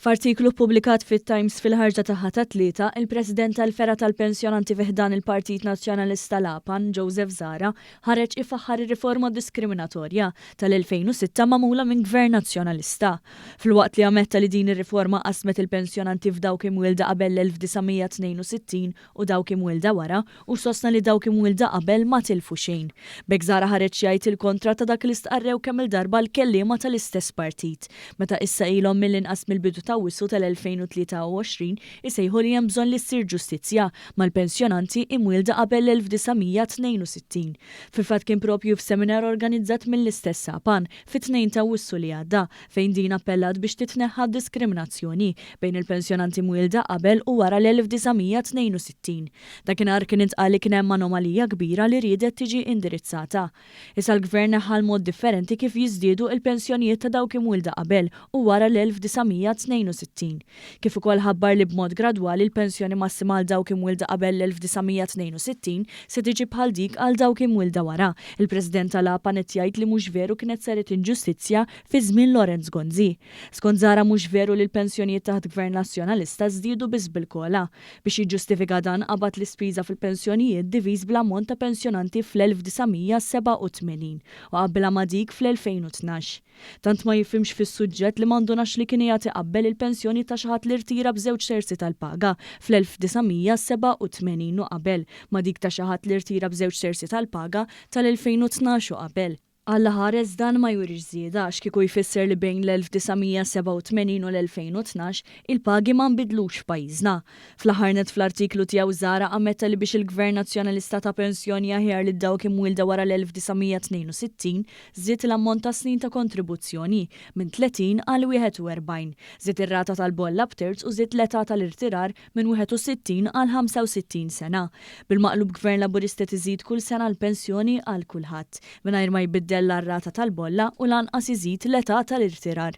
F'artiklu ppubblikat fit-Times fil-ħarġa tagħha tat-Tlieta, il-President tal-fergħa tal-pensjonanti fi ħdan il-Partit Nazzjonalista l-APAN, Joseph Zahra, ħareġ ifaħħar ir-riforma diskriminatorja tal-2006 magħmula minn Gvern Nazzjonalista. Filwaqt li ammetta li din ir-riforma qasmet il-pensjonanti f'dawk imwielda qabel l-1962 u dawk imwielda wara, u sostna li dawk imwielda qabel ma tilfu xejn. B'hekk Zahra ħareġ jgħid il-kontra ta' dak li stqarrew kemm-il darba l-kelliema tal-istess partit, meta issa ilhom mill-inqas mill-bidu t'Awwissu tal-2023 isejħu li hemm bżonn li ssir ġustizzja mal-pensjonanti imwielda qabel l-1962. Fil-fatt kien proprju f'seminar organizzat mill-istess APAN fit-2 t'Awwissu li għadda fejn din appellat biex titneħħa d-diskriminazzjoni bejn il-pensjonanti mwielda qabel u wara l-1962. Dakinhar kien intqal li kien hemm anomalija kbira li riedet tiġi indirizzata. Issa l-Gvern neħħa l-mod differenti kif jiżdiedu il-pensjonijiet ta' dawk imwielda qabel u wara l-1962. Kif ukoll ħabbar li b'mod gradwali l-pensjoni massima għal dawk imwielda qabel l-1962 se tiġi bħal dik għal dawk imwielda wara. Il-President tal-APAN qed jgħid li mhux veru kienet saret inġustizzja fi żmien Lawrence Gonzi. Skont Zahra mhux veru li l-pensjonijiet taħt Gvern Nazzjonalista żdiedu biss bil-COLA. Biex jiġġustifika dan qabad l-ispiża fil-pensjonijiet diviż bl-ammont ta' pensjonanti fl-1987 u qabbilha ma' dik fl-2012. Tant ma jifhimx fis-suġġett li ma ndunax li kien qiegħed iqabbel il-pensjoni ta' xi ħadd li rtira b'żewġ terzi tal-paga fl-1987 u qabel ma' dik ta' xi ħadd li rtira b'żewġ terzi tal-paga tal-2012 u qabel. Alla ħares dan ma jurix żieda għax kieku jfisser li bejn l-1987 u l-2012 il-pagi ma nbidlux f'pajjiżna. Fl-aħħar nett fl-artiklu tiegħu Zahra ammetta li biex il-Gvern Nazzjonalista ta pensjoni aħjar lil dawk imwielda wara l-1962 żied l-ammont ta' snin ta' kontribuzzjoni minn 30 għal 41, żied ir-rata tal-bolla b'terz u żied l-età tal-irtirar minn 61 għal 65 sena. Bil-maqlub Gvern Laburista qed iżid kull sena l-pensjoni għal kulħadd, mingħajr ma jbiddel la r-rata tal-bolla u lanqas iżid l-età tal-irtirar.